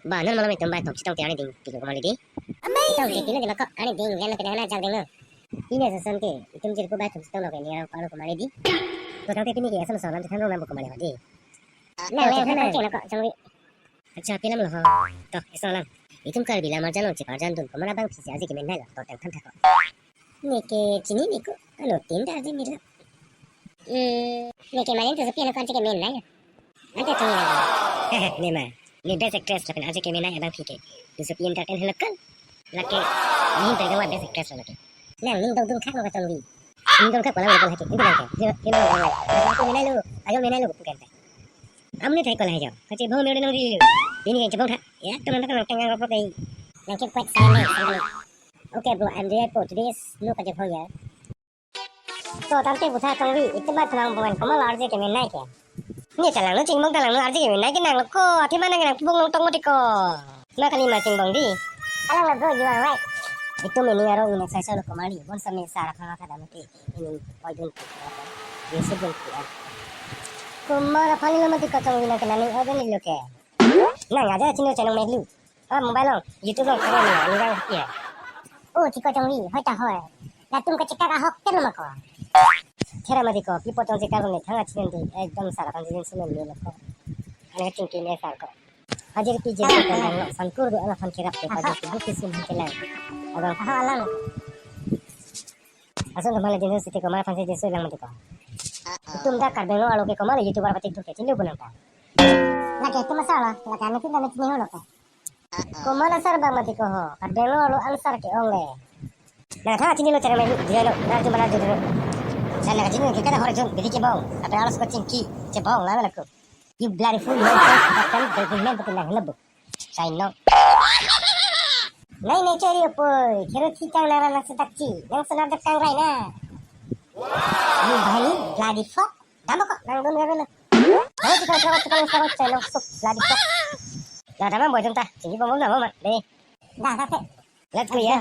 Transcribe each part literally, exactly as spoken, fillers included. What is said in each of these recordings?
Ba non malam itum bai thom chetong te arni ding ti ko mali di. Amazing. Chetong te pini lima ko arni ding len ke na jak ding no. Pini ason ke itum jirpo bai thom chetong lo ke ni rang palu ko mali di. To tang te pini ke ason so lam chethan ro nam ko mali ho di. Lang lang chethan chetong lo ko chongri. Acha pilam lo ho. To iso lang. Itum Karbi lam arjan lo cheparjan dun ko mana bang phisi aji kemenei lo to tang than thak ko. Neke chinine ko, ano tin ta aji mira. Hmm, neke mane tu sepi ano kan cek main nai. Ante chinine. Nema, ne best actress lapen aji kemenei abang phi ke. Tu sepi entertain helo kan. Lake, ne entertain wa best actress lake. Nang ning dong dong khak lo ka tongvi. Ning dong khak pala lo lake. Ning dong khak. Hero, hero dong khak. Ajo menei lo, ajo menei lo bukan ta. Amne thai ko la jo. Kachi bhong mere nang ri. Ini kan chebong tha. Ya, teman teman tang yang apa tai. Nang ke kuat sana sana. Okay, bro, I'm there for today's no kaje ho ya. To tangte butha tongvi, itum ba thanang bongan komat arje kemenei ke. Ni talang no chingbong talang no arje kemenei ke nang lo ko, athi mana nang bong long tong mati ko. Ma kali ma chingbong di. Alang lo bro, you are right. Itum ini aro ini saya lo ko mali, bon sami sar khang kha dam te. Ini oi dun. Yesu dun. Komat aphan lo mati ko tongvi nang kenani oi dun lo ke. Nang aja chino channel melu. Ah, mobile long, YouTube long, kare ni, ni bang, ya. Oh, chiko chongri, hoi ta hoi. Latum kachekak ahok ken lo ma ko. Thera mati ko, pi potong chekak ni, thang achin di, ekdom sar kan jin sumen ni lo ko. Ane chingki ne sar ko. Ajir pi jir ko bang lo, sangkur do ala phan kerap te, pajak tu buki sim ke lang. Abang. Aha, alang. Asun teman lagi ni siti ko, mana phan si jinsu lang mati ko. Itum dak Karbi Anglong arlo ke komat lo YouTuber pati tu ke, chindu punang ta. Lake itum asar lo, lake anu kita ni chini ho lo ke. Komat asar bang mati ko ho, Karbi Anglong arlo ansar ke ong le. Na tha chini lo channel mai dia lo, na jumpa na jumpa. Sana chini ke kada hor jun, bidi ke bong, apa harus ko chingki, chebong la la ko. You bloody fool, you don't understand the women pati nang lebu. Sai no. Nai nai chori opoi, khero thikang nara nang sedak chi, nang senar dak kang rai na. You bahani, bloody fuck. Dam ko, nang dun gave na. Hai tukang sawat, tukang sawat, chai nang suk, bloody fuck. Dah dam boy tum ta, chingki bom bom dam ma, deh. Dah, dah, teh. Let's go ya.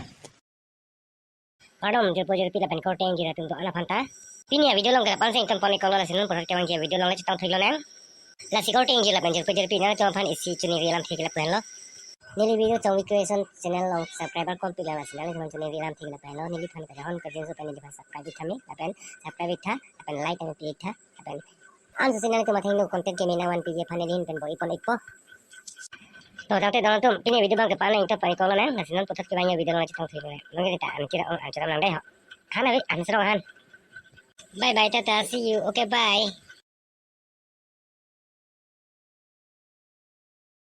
Kardom jirpo jirpi lapen korte ingjir atum do-an aphan ta. Pini avideo along ke lapu-an si ingtonpon-ik kok lo, lasi non puthot kevangji avideo along le chetong thek lonang. Lasi korte ingjir lapen jirpo jirpi nangtum aphan isi chini ri alam thek lapu henlo. Neli video Chongvi Creation channel along subscriber kom pik lang, lasi nangtum aphan chini ri alam thek lapu henlo. Neliphan kajahon kajinso pen neliphan subscribe ik tha me, lapen subscribe ik tha, lapen like nangpi ik tha, lapen anso si nangtum athengno content keme nangvanpiji aphan neli ahin pen bor-ipon-ikpo. To tangte dong atum, pini video abang ke la-an ingtonpon-ik kok lonang, lasi non puthot kevangji avideo along chetong thek lonang. Nonke ta an kira ong an chorap nang dei ho. Han ave, an serong han. Bye bye, tata, see you. Okay, bye.